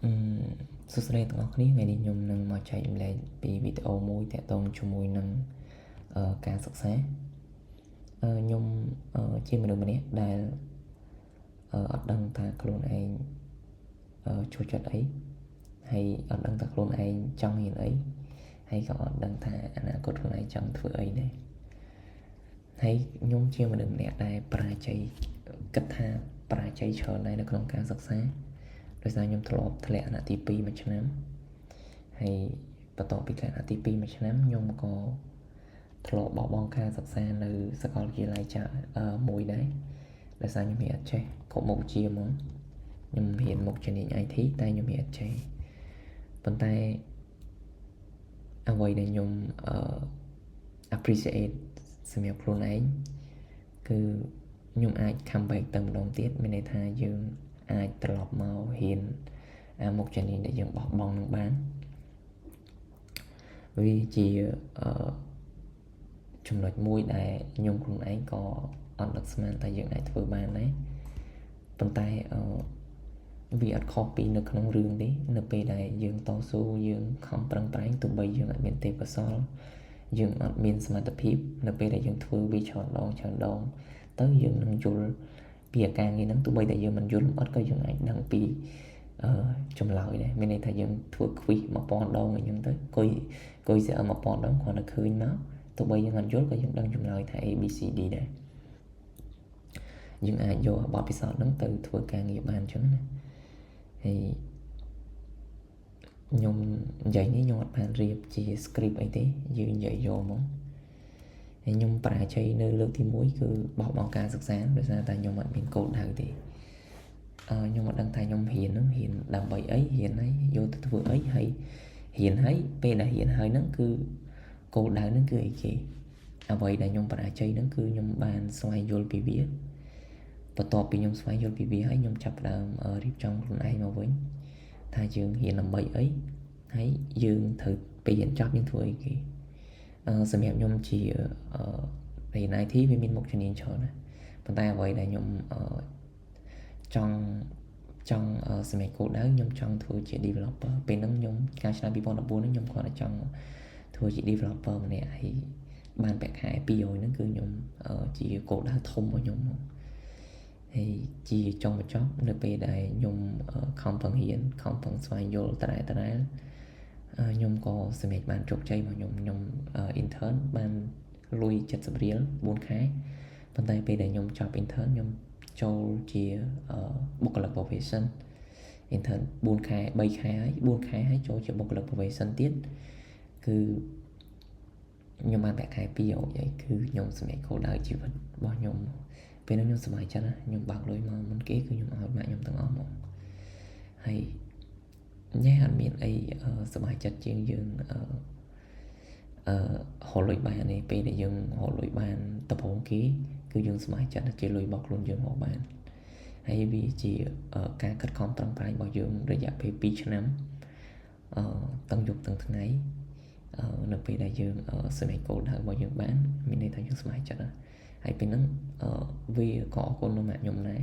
អឺសួស្តីទាំងអស់គ្នាថ្ងៃនេះខ្ញុំនឹងមកចែករំលែកពីវីដេអូមួយតាក់ទងជាមួយនឹងការសិក្សាខ្ញុំជាមនុស្សម្នាក់ដែលអត់ដឹងថាខ្លួនឯងចូលចិត្តអីហើយអត់ដឹងថាខ្លួនឯងចង់រៀនអីហើយក៏អត់ដឹងថាអនាគតខ្លួនឯងចង់ធ្វើអីដែរហើយខ្ញុំជាមនុស្សម្នាក់ដែលបរាជ័យគិតថាបរាជ័យច្រើនដែរនៅក្នុងការសិក្សាដោយសារខ្ញុំធ្លាប់ធ្លាក់ថ្នាក់ទី2មួយឆ្នាំហើយបន្ទាប់ពីធ្លាក់ថ្នាក់ទី2មួយឆ្នាំខ្ញុំក៏ធ្លាប់បោះបង់ការសិក្សានៅសាកលវិទ្យាល័យចាមួយដែរដោយសារខ្ញុំរៀនអត់ចេះគ្រប់មុខវិជ្ជាហ្មងខ្ញុំរៀនមុខជំនាញ IT តែខ្ញុំរៀនអត់ចេះប៉ុន្តែអ្វីដែលខ្ញុំអឺ appreciate សម្រាប់ខ្លួនឯងគឺខ្ញុំអាច come back ទៅម្ដងទៀតមានន័យថាយើងអាចត្រឡប់មករៀនអាមុខជំនាញដែលយើងបោះបង់នឹងបានវាជាអឺចំណុចមួយដែលខ្ញុំខ្លួនឯងក៏អត់នឹកស្មានថាយើងអាចធ្វើបានដែរប៉ុន្តែអឺវាអត់ខុសពីនៅក្នុងរឿងទេនៅពេលដែលយើងតស៊ូយើងខំប្រឹងប្រែងទោះបីយើងអត់មានទេពកោសល្យយើងអត់មានសមត្ថភាពនៅពេលដែលយើងធ្វើវាច្រើនដងច្រើនដងទៅយើងនឹងយល់ពីអាការងារហ្នឹងទោះបីតែយើងមិនយល់លម្អិតក៏យើងអាចដឹងពីអឺចម្លើយដែរមានន័យថាយើងធ្វើ quiz 1000ដងអញ្ចឹងទៅគុយគុយ CL 1000ដងគ្រាន់តែឃើញមកទោះបីយើងអត់យល់ក៏យើងដឹងចម្លើយថា A B C D ដែរយើងអាចយកបទពិសោធន៍ហ្នឹងទៅធ្វើការងារបានអញ្ចឹងណាហើយខ្ញុំនិយាយនេះខ្ញុំអត់បានរៀបជា script អីទេយើងនិយាយយកហ្មងហើយខ្ញុំបរាជ័យនៅលើកទី1គឺបោះបង់ការសិក្សាដោយសារតែខ្ញុំអត់មានគោលដៅទេ ខ្ញុំអត់ដឹងថាខ្ញុំរៀនហ្នឹងរៀនដើម្បីអីរៀនហើយយកទៅធ្វើអីហើយរៀនហើយពេលដែលរៀនហើយហ្នឹងគឺគោលដៅហ្នឹងគឺអីគេអ្វីដែលខ្ញុំបរាជ័យហ្នឹងគឺខ្ញុំបានស្វែងយល់ពីវាបន្ទាប់ពីខ្ញុំស្វែងយល់ពីវាហើយខ្ញុំចាប់ផ្ដើមរៀបចំខ្លួនឯងមកវិញថាយើងរៀនដើម្បីអីហើយយើងត្រូវពេលរៀនចប់យើងធ្វើអីគេសម្រាប់ខ្ញុំជារៀន IT វាមានមុខជំនាញច្រើនណាប៉ុន្តែអ្វីដែលខ្ញុំចង់ចង់សម្រាប់គោលដៅខ្ញុំចង់ធ្វើជា developer ពេលហ្នឹងខ្ញុំកាលឆ្នាំ2014ហ្នឹងខ្ញុំគ្រាន់តែចង់ធ្វើជា developer ម្នាក់ហើយបានប្រាក់ខែ200ហ្នឹងគឺខ្ញុំជាគោលដៅធំរបស់ខ្ញុំហ្មងហើយជាចុងបញ្ចប់នៅពេលដែលខ្ញុំខំប្រឹងរៀនខំប្រឹងស្វែងយល់ដដែលដដែលខ្ញុំក៏សម្រេចបានជោគជ័យរបស់ខ្ញុំខ្ញុំ intern បានលុយ70រៀល4ខែប៉ុន្តែពេលដែលខ្ញុំចប់ intern ខ្ញុំចូលជាបុគ្គលិក probation intern 4ខែ3ខែហើយ4ខែហើយចូលជាបុគ្គលិក probation ទៀតគឺខ្ញុំបានប្រាក់ខែ200ហើយគឺខ្ញុំសម្រេចគោលដៅជីវិតរបស់ខ្ញុំពេលនោះខ្ញុំសប្បាយចិត្តណាខ្ញុំបើកលុយមកមុនគេគឺខ្ញុំឲ្យម៉ាក់ខ្ញុំទាំងអស់ហ្មងហើយញ៉ែអត់មានអីសប្បាយចិត្តជាងយើងអឺអឺរកលុយបានទេពេលដែលយើងរកលុយបានដំបូងគេគឺយើងសប្បាយចិត្តជាលុយរបស់ខ្លួនយើងរកបានហើយវាជាការខិតខំប្រឹងប្រែងរបស់យើងរយៈពេល2ឆ្នាំអឺទាំងយប់ទាំងថ្ងៃនៅពេលដែលយើងសម្រេចគោលដៅរបស់យើងបានមានន័យថាយើងសប្បាយចិត្តហើយពេលហ្នឹងវាក៏អរគុណដល់ម៉ាក់ខ្ញុំដែរ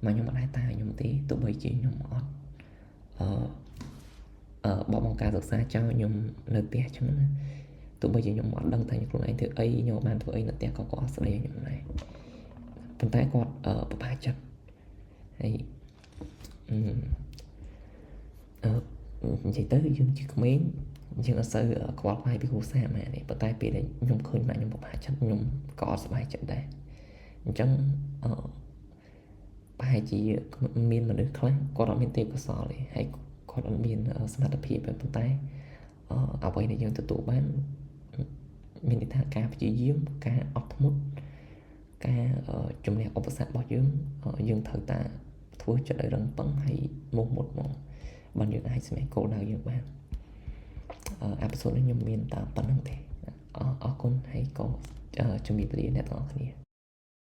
ម៉ាក់ខ្ញុំអត់ដែរតាខ្ញុំទេទោះបីជាខ្ញុំអត់អឺអឺបោះបង់ការសិក្សាចោលខ្ញុំនៅផ្ទះចឹងណាទោះបីជាខ្ញុំអត់ដឹងថាខ្លួនឯងធ្វើអីខ្ញុំបានធ្វើអីនៅផ្ទះក៏គាត់អត់ស្ដីខ្ញុំដែរប៉ុន្តែគាត់ពិបាកចិត្ត ហើយអឺនិយាយទៅយើងជាក្មេងយើងអត់សូវខ្វល់ខ្វាយពីគ្រួសារម៉ែនេះប៉ុន្តែពេលដែលខ្ញុំឃើញម៉ាក់ខ្ញុំពិបាកចិត្តខ្ញុំក៏អត់សប្បាយចិត្តដែរអញ្ចឹងអឺប្រហែលជាមានមនុស្សខ្លះគាត់អត់មានទេពកោសល្យទេហើយគាត់អត់មានសមត្ថភាពទេប៉ុន្តែអ្វីដែលយើងទទួលបានមានន័យថាការព្យាយាមការអត់ធ្មត់ការជំនះឧបសគ្គរបស់យើងយើងត្រូវតាធ្វើចិត្តឲ្យរឹងប៉ឹងហើយមោះមុតហ្មងបានយើងអាចសម្រេចគោលដៅយើងបាន episode នេះខ្ញុំមានតែប៉ុណ្ណឹងទេអរគុណហើយក៏ជំរាបលាអ្នកទាំងអស់គ្នា។